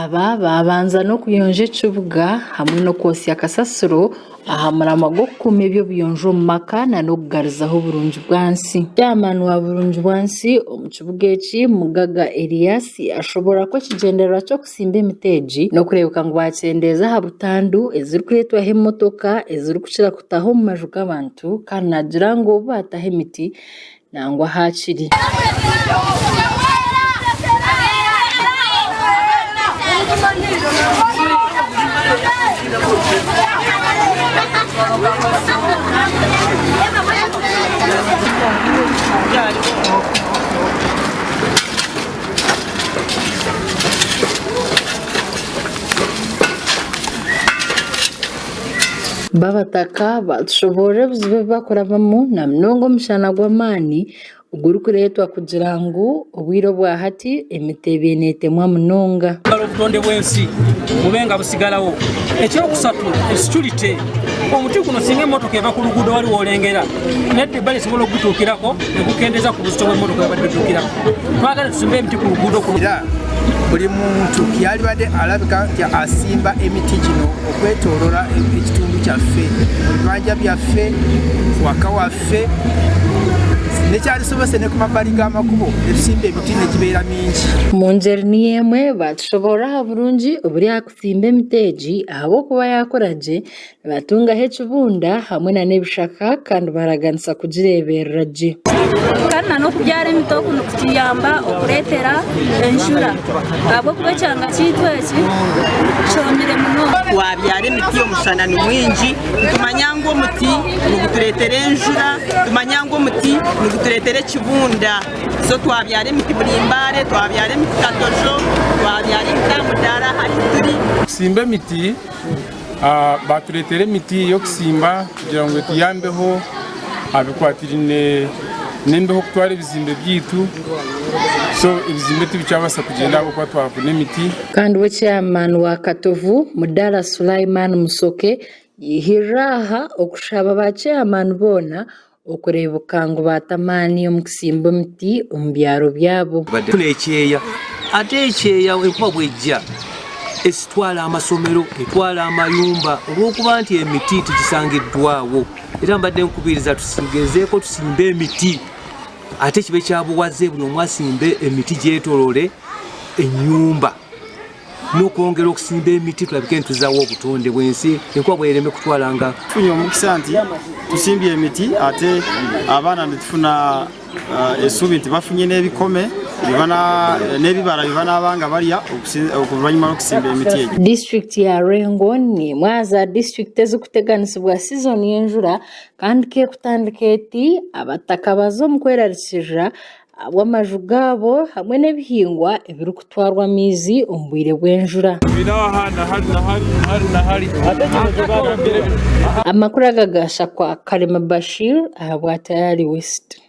Aba baabanza n'okuyonja ekibuga hamwe n'okwotsya kasasiro aha muramwa gw'okukuuma eby'obuyonjo omu maka n'okugarizaho oburungi bwansi. Chairman wa Burungi bwansi omu kibuga eki, Mugaga Elias ashoboorora ku ekigyendererwa ky'okusimba emiti egi n'okureebeka ngu baakyendeeza aha butandu ezirikureetwaho emotoka ezirikukira kutaha omu maju g'abantu kandi naagira ngu obu baataho emiti nangwa haakiri. B'abataka baatushoboorora ebizibu ebi barikurabamu na munonga omushana gw'amaani ogurikureetwa kugira ngu obwire obwa hati emiti ebaire neetemwa munonga. Obutonde bw'ensi bube nga busigalawo. Ekyokusatu, security. Omuti guno singa emotoka eva ku luguudo wali wolengera nedda ebbali esobola okugutuukirako negukendeeza ku buzito bw'emmotoka ebadde etuukirako. Twagala tusimbe emiti ku luguudo kuno. Era buli muntu yalibadde alabika nti asimba emiti gino okwetolora ekitundu kyaffe mu bibanja byaffe waka waffe nekyalisobose ne ku mabbali g'amakubo netusimba emiti negibeera mingi. Omu ngyeri niyo emwe, baatushoboorora aha burungi oburi aha kusimba emiti egi ahabw'okuba yaakura gye Nibatungaho ekibunda hamwe nana ebishaka kandi baraganisa kugireeberera gye. Kandi na n'okubyara emiti oku nikutuyamba okureetera enjura ahabw'okuba ekyanga kyaitu eki kyomire munonga. Twabyara emiti omushana ni mwingi nitumanya ngu omuti nigutureetera enjura, nitumanya ngu omuti nigutureetera ekibunda. So twabyara emiti buri Mbale, twabyara emiti Katojo, twabyara emiti aha mudaara aha ahu turi. Kusimba emiti Baatureetera emiti y'okusimba kugira ngu etuyambeho aha bikwatiraine n'embeho kutwara ebizimbe byaitu so ebizimbe tibikyabaasa kugyenda ahabw'okuba twabona emiti. Kandi we chairman wa Katovu, Mudala Sulaiman Musoke yaihirira aha okushaba ba chairman boona Okureebuka ngu baata amaani omu kusimba emiti omu byaro byabo. Tufuna ekyeya ate ekyeya enkuba bwejja esitwala amasomero, etwala amayumba olw'okuba nti emiti tigisangiddwawo era mbadde nkubiriza tugezeeko tusimbe emiti ate kibe kya buwaze buli omu asimbe emiti gyetolole ennyumba. n'okwongera okusimba emiti tulabike nituzawo obutonde bw'ensi enkuba bwereme kutwala nga Tufunye omukisa nti tusimbye emiti ate abaana nitufuna uh, esuubi nti bafunye n'ebikome n'ebibara bye banaaba nga barya oluvannyuma lw'okusimba emiti egyo. Disiturikiti ya Lwengo n'emwe aha za disiturikiti ezirikuteganisibwa sizoni y'enjura kandi ku erikutandika eti abataka baza omu kwerarikirira ahabw'amaju gaabo hamwe n'ebihingwa ebirikutwarwa amaizi omu bwire bw'enjura. Amakuru aga gaashakwa Kalema Bashir ahabwa Tayari West.